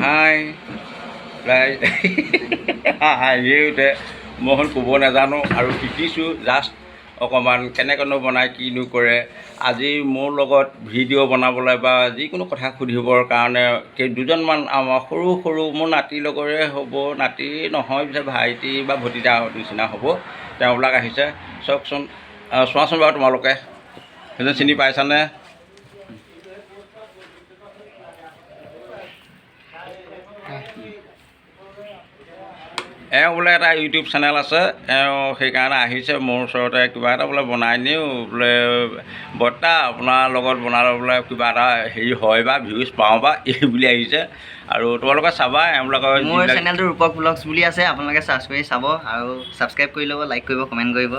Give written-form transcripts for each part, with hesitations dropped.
হাই হাঁহিয়ে উঠে। মই ক'ব নাজানো আৰু শিকিছোঁ জাষ্ট অকণমান কেনেকৈনো বনায়, কিনো কৰে। আজি মোৰ লগত ভিডিঅ' বনাবলৈ বা যিকোনো কথা সুধিবৰ কাৰণে দুজনমান আমাৰ সৰু সৰু মোৰ নাতিৰ লগৰে হ'ব, নাতি নহয় পিছে ভাইটি বা ভতিজা নিচিনা হ'ব, তেওঁবিলাক আহিছে। চাওকচোন, চোৱাচোন বাৰু তোমালোকে সেইজন চিনি পাইছানে? এওঁ বোলে এটা ইউটিউব চেনেল আছে, এওঁ সেইকাৰণে আহিছে মোৰ ওচৰতে, কিবা এটা বোলে বনাই নিওঁ বোলে, বৰ্তা আপোনাৰ লগত বনালে বোলে কিবা এটা হেৰি হয় বা ভিউজ পাওঁ বা এই বুলি আহিছে। আৰু তোমালোকে চাবা এওঁবিলাকৰ। মোৰ চেনেলটো ৰূপক ব্লগছ বুলি আছে, আপোনালোকে চাৰ্চ কৰি চাব আৰু ছাবস্ক্ৰাইব কৰি ল'ব, লাইক কৰিব, কমেণ্ট কৰিব।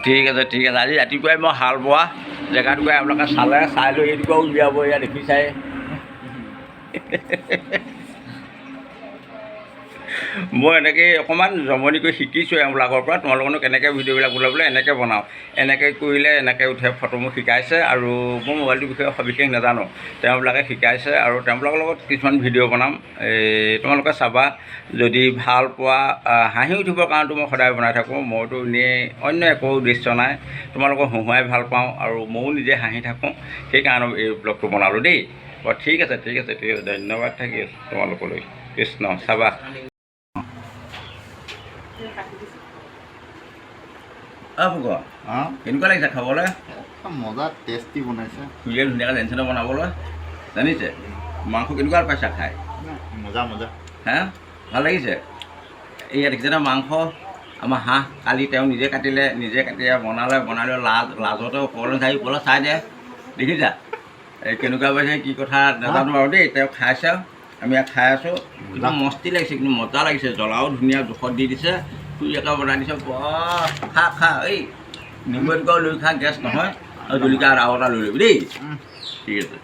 ঠিক আছে, ঠিক আছে। আজি ৰাতিপুৱাই মই হাল বোৱা জেগাটুকুৰা এওঁলোকে চালে, চাই লৈ এইটুকুৰাও উলিয়াব, ইয়াত দেখিছাই। মই এনেকেই অকণমান জমনি কৰি শিকিছোঁ এওঁবিলাকৰ পৰা। তোমালোকেনো কেনেকৈ ভিডিঅ'বিলাক বোলে এনেকৈ বনাওঁ, এনেকৈ কৰিলে এনেকৈ উঠে ফটো, মোক শিকাইছে। আৰু মই মোবাইলটোৰ বিষয়ে সবিশেষ নাজানো, তেওঁবিলাকে শিকাইছে। আৰু তেওঁবিলাকৰ লগত কিছুমান ভিডিঅ' বনাম, এই তোমালোকে চাবা যদি ভাল পোৱা। হাঁহি উঠিবৰ কাৰণেতো মই সদায় বনাই থাকোঁ, মইতো এনেই অন্য একো উদ্দেশ্য নাই, তোমালোকক হঁহুৱাই ভাল পাওঁ আৰু ময়ো নিজে হাঁহি থাকোঁ, সেইকাৰণে এই ব্লগটো বনালোঁ দেই। বাৰু ঠিক আছে, ঠিক আছে, ঠিক আছে, ধন্যবাদ থাকিল তোমালোকলৈ। কৃষ্ণ। চাবা। কেনেকুৱা লাগিছে খাবলৈ? মজা, টেষ্টি বনাইছে। খুৰীয়ে ধুনীয়াকৈ জানিছে ন বনাবলৈ? জানিছে। মাংস কেনেকুৱা পাইছা খাই? মজা মজা। হে, ভাল লাগিছে। এইয়া দেখিছেনে মাংস, আমাৰ হাঁহ কালি তেওঁ নিজে কাটিলে, নিজে কাটি বনালে, বনালে লাজতে ওপৰলৈ চাই ওপৰলৈ চাই দে, দেখিছা এই কেনেকুৱা পাইছে কি কথা নাজানো আৰু দেই। তেওঁ খাইছে, আমি ইয়াত খাই আছোঁ। কিন্তু মস্তি লাগিছে, কিন্তু মজা লাগিছে, জ্বলাও ধুনীয়া জোখত দি দিছে, খুৰীয়েকে বনাই দিছে। বাহ, খা খা, এই নিমু এটুকুৰাও লৈ খা, গেছ নহয়। আৰু জলকীয়া আৰু এটা লৈ ল'বি দেই। ঠিক আছে।